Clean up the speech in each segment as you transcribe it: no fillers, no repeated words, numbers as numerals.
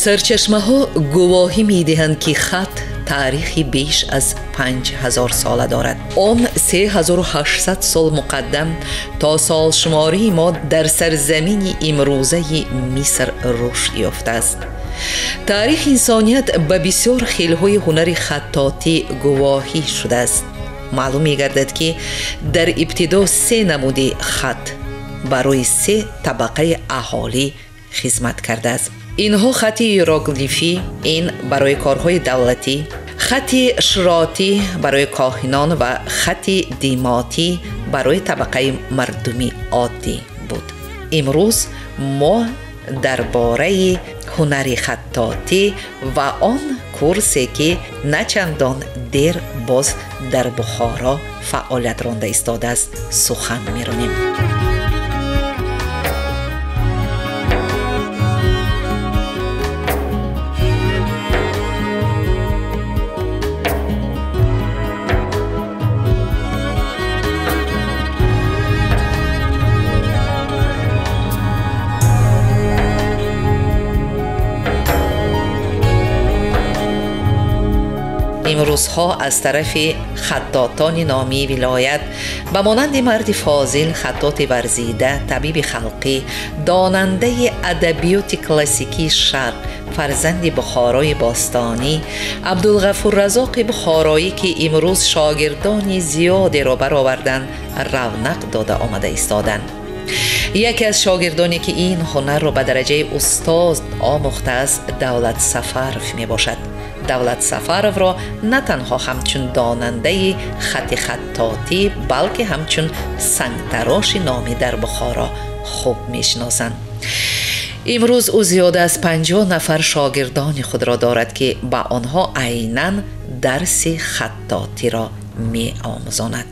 Сарчашмаҳо гувоҳӣ медиҳанд, ки хат таърихи беш аз 5000 сола дорад. Он 3800 сол муқаддам то солшумории мо дар сарзамини имрӯзаи Миср рушд ёфтааст. Таърихи инсоният ба бисёр хелҳои ҳунари хаттотӣ гувоҳӣ шудааст. Маълум мегардад, ки дар ибтидо се намуди хат барои се табақаи аҳолӣ хизмат кардааст. Инҳо хати иероглифӣ, ин барои корҳои давлатӣ, хати широтӣ барои коҳинон ва хати димотӣ барои табақаи мардуми оддӣ буд. Имрӯз мо дар бораи ҳунари хаттотӣ ва он курсе, ки на чандон дер боз дар Бухоро фаъолият ронда истодааст, сухан меронем. Имрӯзҳо аз тарафи хаттотони номии вилоят ба монанди марди фозил, хаттоти варзида, табиби халқӣ, донандаи адабиёти классикии шарқ, фарзанди Бухорои бостонӣ Абдулғафур Разоқи Бухороӣ, ки имрӯз шогирдони зиёдеро бароварданд, равнақ дода омада истоданд. Яке аз шогирдоне, ки ин ҳунарро ба дараҷаи устоз омӯхтааст, Давлат Сафаров мебошад. Давлат Сафаровро на танҳо ҳамчун донандаи хати хаттотӣ, балки ҳамчун сангтароши номӣ дар Бухоро хуб мешиносанд. Имрӯз ӯ зиёда аз 50 нафар шогирдони худро дорад, ки ба онҳо айнан дарси хаттотиро меомӯзонад.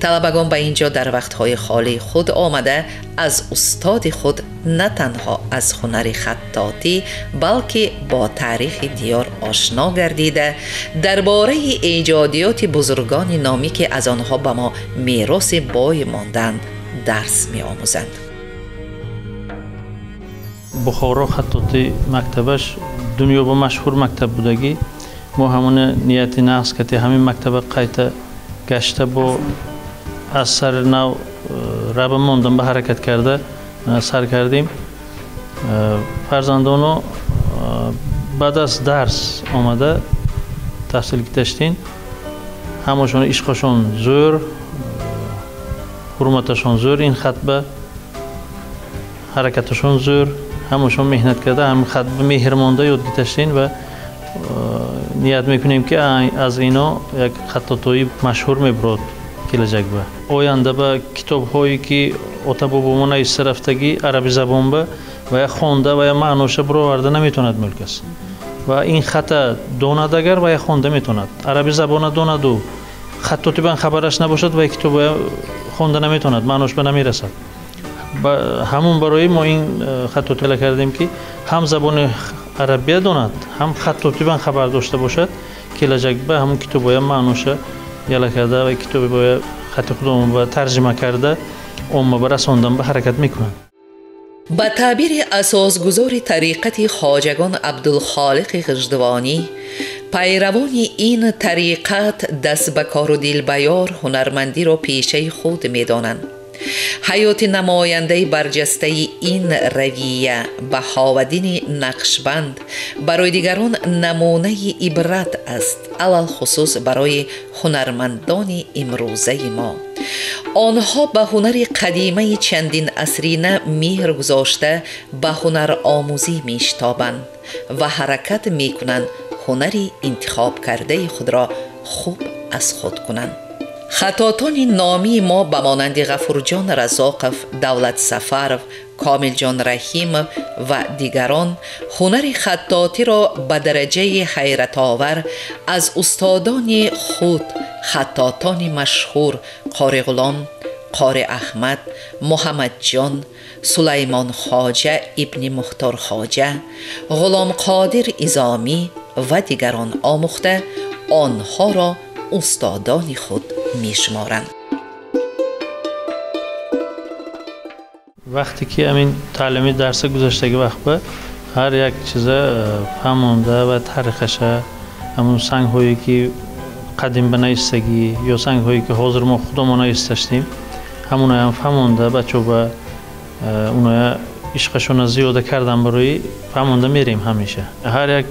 Талабагон ба ин ҷо дар вақтҳои холии худ омада аз устоди худ на танҳо аз ҳунари хаттотӣ, балки бо таърихи диёр ошно гардида, дар бораи эҷодиёти бузургони номӣ, ки аз онҳо ба мо мероси бой монданд, дарс меомӯзанд. Бухоро хаттотӣ мактабаш дунё ба машҳур мактаб будагӣ. Мо ҳамона нияти нағз кати ҳамин мактаба қайта гашта бо аз сари нав раба мондан ба ҳаракат карда сар кардем. Фарзандоно баъд аз дарс омада таҳсил гузаштин. Ҳамашон ишқашон зӯр, ҳурматашон зӯр, ин хатба ҳаракаташон зӯр, ҳамашон меҳнат карда, ҳамин хатба меҳр монда ёд гузаштин ва ният мекунем, ки аз ино як хаттотои машҳур мебурод келаҷакба. Оянда ба китобҳое, ки ота бобомо нависта рафтагӣ араби забонба ва я хонда ва я маъноша буроварда наметавонад мулк аст. Ва ин хата донад агар ва я хонда метавонад. Араби забона донаду хаттоти бан хабараш набошад ва китоба хонда наметавонад, маънош ба намерасад. Ҳамун барои мо ин хаттотила кардем, ки ҳам забони арабия донад, ҳам хаттотибан хабар дошта бошад, келаҷакба ҳамун китобоя маъноша яла карда ва китобоя хати худомон ба тарҷима карда омма ба расондан ба ҳаракат мекунад. Ба таъбири асосгузори тариқати хоҷагон Абдулхолиқи Ғиждувонӣ, пайравони ин тариқат даст ба кору дилбаёр ҳунармандиро пешаи худ медонанд. Ҳаёти намояндаи барҷастаи ин равия Баҳоваддини Нақшбанд барои дигарон намунаи ибрат аст, алалхусус барои ҳунармандони имрӯзаи мо. Онҳо ба ҳунари қадимаи чандин асрина меҳр гузошта ба ҳунаромӯзӣ мешитобанд ва ҳаракат мекунанд ҳунари интихобкардаи худро хуб аз худ кунанд. Хаттотони номии мо ба монанди Ғафурҷон Разоқов, Давлат Сафаров, Комилҷон Раҳимов ва дигарон ҳунари хаттотиро ба дараҷаи ҳайратовар аз устодони худ, хаттотони машҳур Қори Ғулом, Қори Аҳмад, Муҳаммадҷон, Сулаймон Хоҷа ибни Мухтор Хоҷа, Ғуломқодир Изомӣ ва дигарон омӯхта, онҳоро устодони худ мешуморанд. Вақте ки ҳамин таълими дарса гузаштаги вақт ба Ҳар як чиза фаҳмонда ва таърихаша, ҳамун сангҳое ки қадим ба наистагӣ ё сангҳое ки ҳозир мо худамон наисташтем, ҳамонаям фаҳмонда бачаҳо ба уная ишқашона зиёда кардан барои фаҳмонда мерем ҳамеша. Ҳар як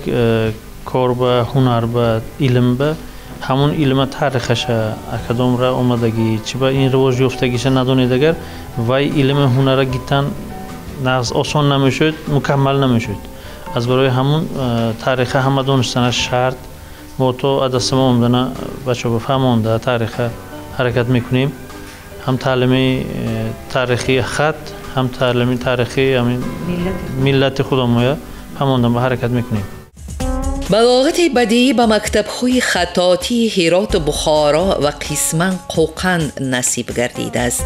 кор ба ҳунар ба илм ба ҳамун илма таърихаша акадомра омадагӣ чи ба ин ривоҷ ёфтагиша надонед, агар вай илми ҳунара гитан нағз осон намешуд, мукаммал намешуд. Аз барои ҳамун таъриха ҳама донистанаш шарт. Мо то адастама омадана бачаҳо фаҳмонда таъриха ҳаракат мекунем. Ҳам таълими таърихи хат, ҳам таълими таърихи миллати худамоя фаҳмонда ба ҳаракат мекунем. Балоғати бадиӣ ба мактабҳои хаттотии Ҳироту Бухоро ва қисман Қӯқанд насиб гардидааст.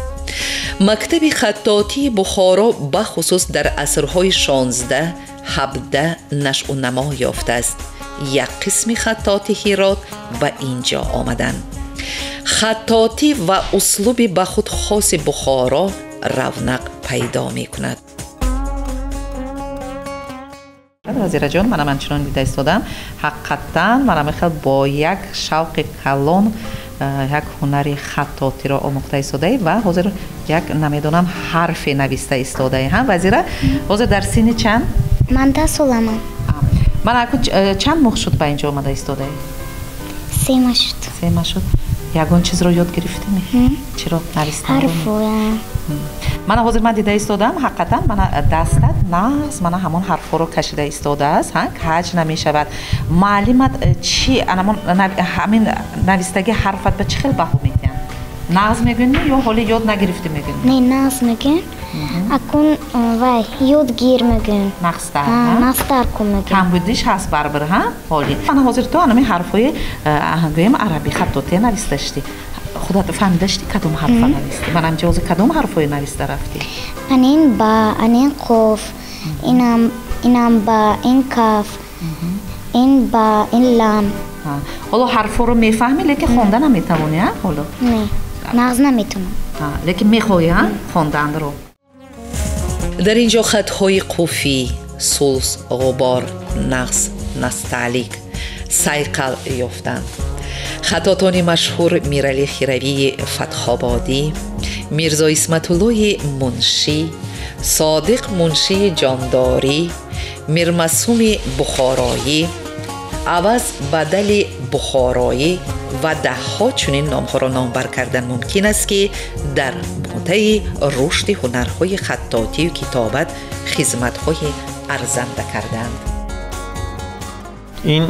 Мактаби хаттотии Бухоро бахусус дар асрҳои 16, 17 нашъунамо ёфтааст. Як қисми хаттоти Ҳирот ба ин ҷо омаданд. Хаттотӣ ва услуби ба худ хоси Бухоро равнақ пайдо мекунад. Вазираҷон, манам ҳамчунон дида истодам, ҳақиқатан манам хел бо як шавқи калон як ҳунари хаттотиро омӯхта истодаӣ ва ҳозир як намедонам ҳарфе нависта истодаӣ. Ҳа Вазира, ҳозир дар синни чанд? Ман 10 соламам. Ман аку чанд моҳ шуд ба инҷо омада истодаӣ? 3 моҳ шуд. 3 моҳ шуд. Ягон чизро ёд гирифтӣ? Чиро нависта? Ҳарфоя. Мана ҳозир ман дида истодам, ҳақиқатан мана дастат нағз мана ҳамон ҳарфҳоро кашида истодааст, ҳа, каҷ намешавад. Муаллимат чи анамон ҳамин навистаги ҳарфат ба чӣ хел баҳо медиҳанд? Нағз мегӯянд ё ҳоле ёд нагирифтӣ мегӯянд? Не, нағз мегӯянд. Акун вай ёдгир мегӯянд. Нағзтар, нағзтар кун мегӯянд. Камбудиш ҳаст барбир, ҳа, ҳоли. Мана ҳозир ту анами ҳарфҳои гӯем арабӣ хаттотия нависта шудӣ. Худат фаҳмида шудӣ кадом ҳарфа навистӣ? Манам ҷози кадом ҳарфҳое нависта рафтӣ? Анин ба, анин қоф, инам ба, ин каф, ин ба, ин лам. Ҳоло ҳарфҳоро мефаҳмӣ, лекин хонда наметавонӣ, а ҳоло? Не, нағз наметавонам. Лекин мехоҳӣ, а хонданро? Дар ин ҷо хатҳои қуфӣ, сулс, ғубор, нағз, насталик сайқал ёфтанд. Хаттотони машҳур Мирали Хиравии Фатҳободӣ, Мирзо Исматуллои Муншӣ, Содиқ Муншии Ҷондорӣ, Мирмасуми Бухороӣ, Аваз Бадали Бухороӣ ва даҳҳо чунин номҳоро номбар кардан мумкин аст, ки дар муддаи рушди ҳунарҳои хаттотию китобат хизматҳои арзанда карданд. Ин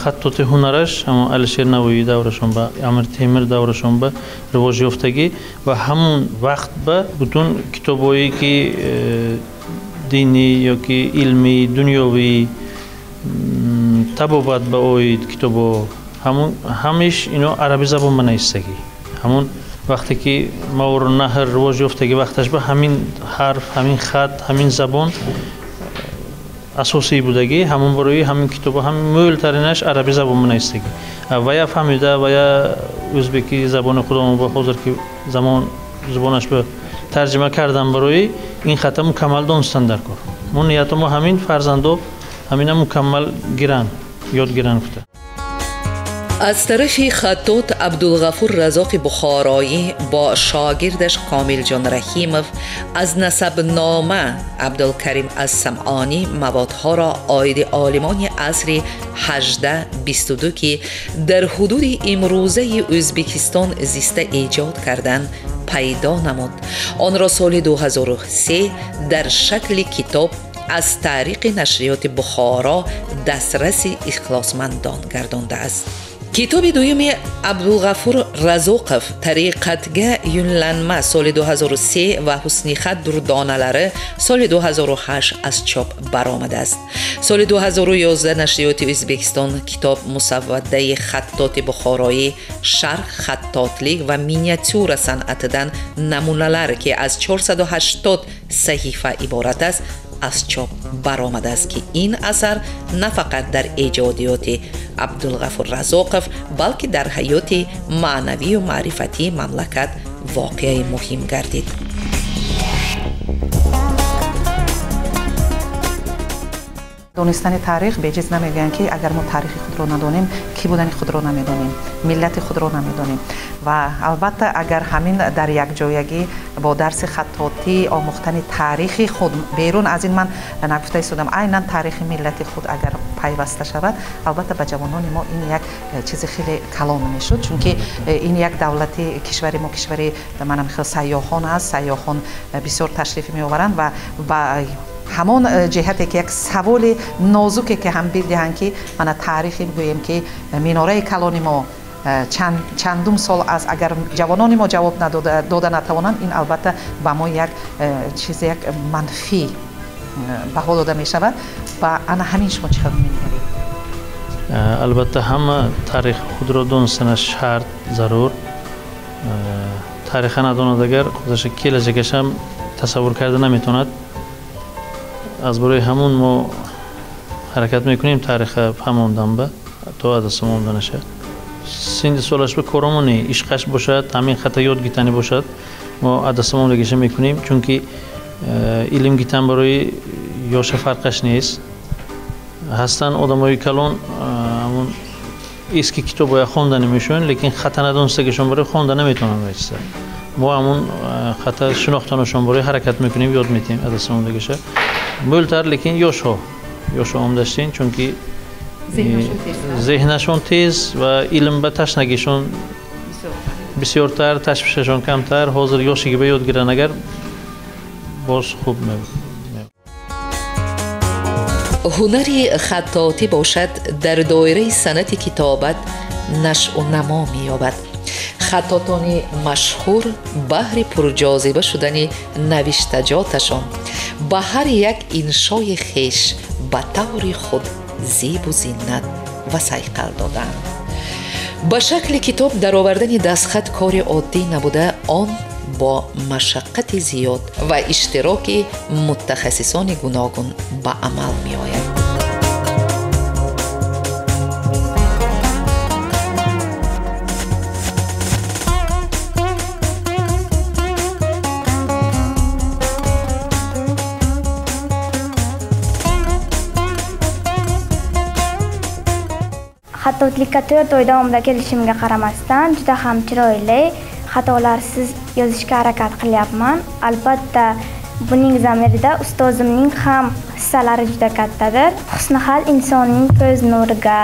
хаттоти ҳунараш ҳамон Алишер Навоӣ даврашон ба Амир Темир даврашон ба ривоҷ ёфтагӣ ва ҳамон вақт ба бутун китобҳое ки динӣ ё ки илмӣ, дунёвӣ, табобат ба оид китобҳо, ҳамон ҳамеш ино арабӣ забон ба навистагӣ. Ҳамон вақте ки Мавруннаҳр ривоҷ ёфтагӣ вақташ ба ҳамин ҳарф, ҳамин хат, ҳамин забон асосии будагӣ, ҳамон барои ҳамин китобҳо ҳамин мӯлтаринаш арабӣ забон менавистагӣ. Ва я фаҳмида, ва я ӯзбекӣ забони худамон ба ҳозир ки замон забонаш ба тарҷима кардан барои ин хата мукаммал донистан дар кор. Мо нияту мо ҳамин фарзандо ҳамина мукаммал гиранд, ёд гиранд гуфта. Аз тарафи хаттот Абдулғафур Разоқи Бухороӣ бо шогирдаш Комилҷон Раҳимов аз насабнома Абдулкарим аз Самъонӣ маводҳоро оиди олимони асри 18-22 ки дар ҳудуди имрӯзаи Ӯзбекистон зиста эҷод карданд пайдо намуд. Онро соли 2003 дар шакли китоб аз тариқи нашриёти Бухоро дастраси ихлосмандон гардондааст. Китоби дуюми Абдулғафур Разоқов «Тариқатга юнланма» соли 2003 ва «Ҳусни хат дурдоналари» соли 2008 аз чоп баромадааст. Соли 2011 нашриёти Ӯзбекистон китоб мусаввадаи хаттоти бухороӣ «Шарқ хаттотлик ва миниатюра санъатидан намуналар» ки аз 480 саҳифа иборат аст, аз чоп баромадааст, ки ин асар на фақат дар эҷодиёти Абдулғафур Разоқов, балки дар ҳаёти маънавию маърифатии мамлакат воқеаи муҳим гардид. Донистани таърих беҷиз намегӯянд, ки агар мо таърихи худро надонем, кӣ будани худро намедонем, миллати худро намедонем. Ва албатта агар ҳамин дар якҷоягӣ бо дарси хаттотӣ омӯхтани таърихи худ, берун аз ин ман нагуфта истодам, айнан таърихи миллати худ агар пайваста шавад, албатта ба ҷавонони мо ин як чизи хеле калон мешуд, чунки ин як давлати кишвари мо кишвари манам хел сайёҳон аст, сайёҳон бисёр ташриф меоваранд ва ба ҳамон ҷиҳате ки як саволи нозуке ки ҳам бидиҳанд, ки мана таърихи гӯем ки минораи калони мо чандум сол аст, агар ҷавонони мо ҷавоб дода натавонанд, ин албатта ба мо як чизе як манфӣ баҳо дода мешавад. Ва ана ҳамин шумо чӣ хел менигаред? Албатта ҳама таърихи худро донистана шарт зарур. Таъриха надонад агар худаш келаҷакашам тасаввур карда наметавонад. Аз барои ҳамун мо ҳаракат мекунем таъриха фаҳмондан ба то адаса монданаша. Синни солаш ба коромони ишқаш бошад, ҳамин хата ёд гитани бошад, мо адаса мондагиша мекунем, чунки илм гитан барои ёша фарқаш нест. Ҳастанд одамои калон ҳамун эски китобоя хонда намешаванд, лекин хата надонистагишон барои хонда наметавонанд вайса. Мо ҳамун хата шинохтанашон барои ҳаракат мекунем, ёд метиҳем адаса мондагиша. Мӯлтар, лекин ёшҳо омдаштин, чунки зеҳнашон тез ва илм ба ташнагишон бисёртар, ташвишашон камтар. Ҳозир ёшиги ба ёд гиранд агар боз хуб мебуд. Ҳунари хаттотӣ бошад дар доираи санъати китобат нашъу намо меёбад. Хаттотони машҳур баҳри пурҷозиба шудани навиштаҷоташон ба ҳар як иншои хеш ба таври худ зебу зинат ва сайқал доданд. Ба шакли китоб даровардани дастхат кори оддӣ набуда, он бо машаққати зиёд ва иштироки мутахассисони гуногун ба амал меояд. Xattotlikka 4 oy davomida kelishimga qaramasdan juda ham chiroyli, xatolarsiz yozishga harakat qilyapman. Albatta, buning zamirida ustozimning ham hissalari juda kattadir. Husnixat insonning ko'z nuriga,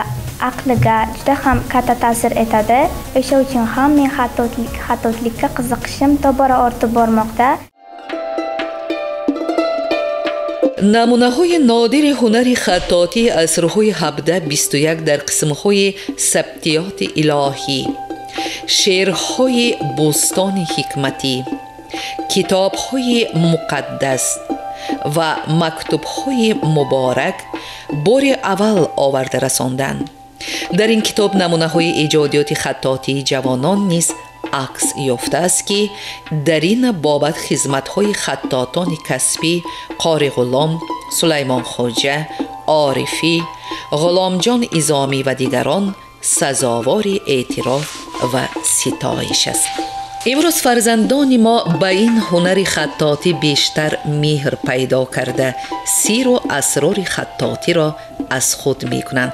aqliga juda ham katta ta'sir etadi. O'sha uchun ham men xattotlikka qiziqishim tobora ortib bormoqda. Намунаҳои нодири ҳунари хаттотӣ асрҳои 17-21 дар қисмҳои сабтиёти илоҳӣ, шеърҳои бӯстони ҳикматӣ, китобҳои муқаддас ва мактубҳои муборак бори аввал оварда расонданд. Дар ин китоб намунаҳои эҷодиёти хаттотии ҷавонон низ акс ёфтааст, ки дар ин бобат хизматҳои хаттотони касбӣ Қори Ғулом, Сулаймон Хоҷа, Орифӣ, Ғуломҷон Изомӣ ва дигарон сазовори эътироф ва ситоиш аст. Имрӯз фарзандони мо ба ин ҳунари хаттотӣ бештар меҳр пайдо карда, сиру асрори хаттотиро аз худ мекунанд,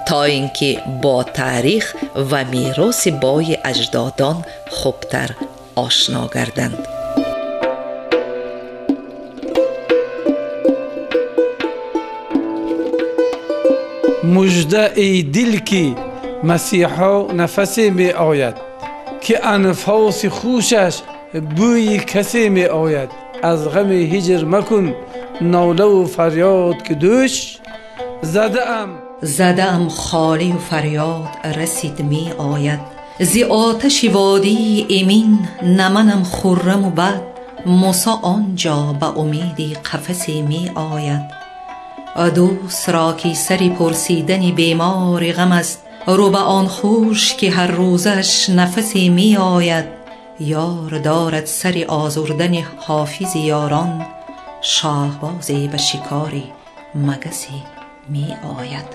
то ин ки бо таърих ва мероси бои аҷдодон хубтар ошно гарданд. Мужда эй дил, ки масиҳо нафасе меояд, ки анфоси хушаш бӯи касе меояд. Аз ғами ҳиҷр макун нолаву фарёд, ки дӯш задаам задаам холию фарёд расид меояд. Зи оташи водии эмин наманам хурраму бад, Мусо он ҷо ба умеди қафасе меояд. Дӯст ро ки сари пурсидани бемори ғам аст, рӯ ба он хуш ки ҳар рӯзаш нафасе меояд. Ёр дорад сари озурдани ҳофизи ёрон, шоҳбозе ба шикори магасе меояд.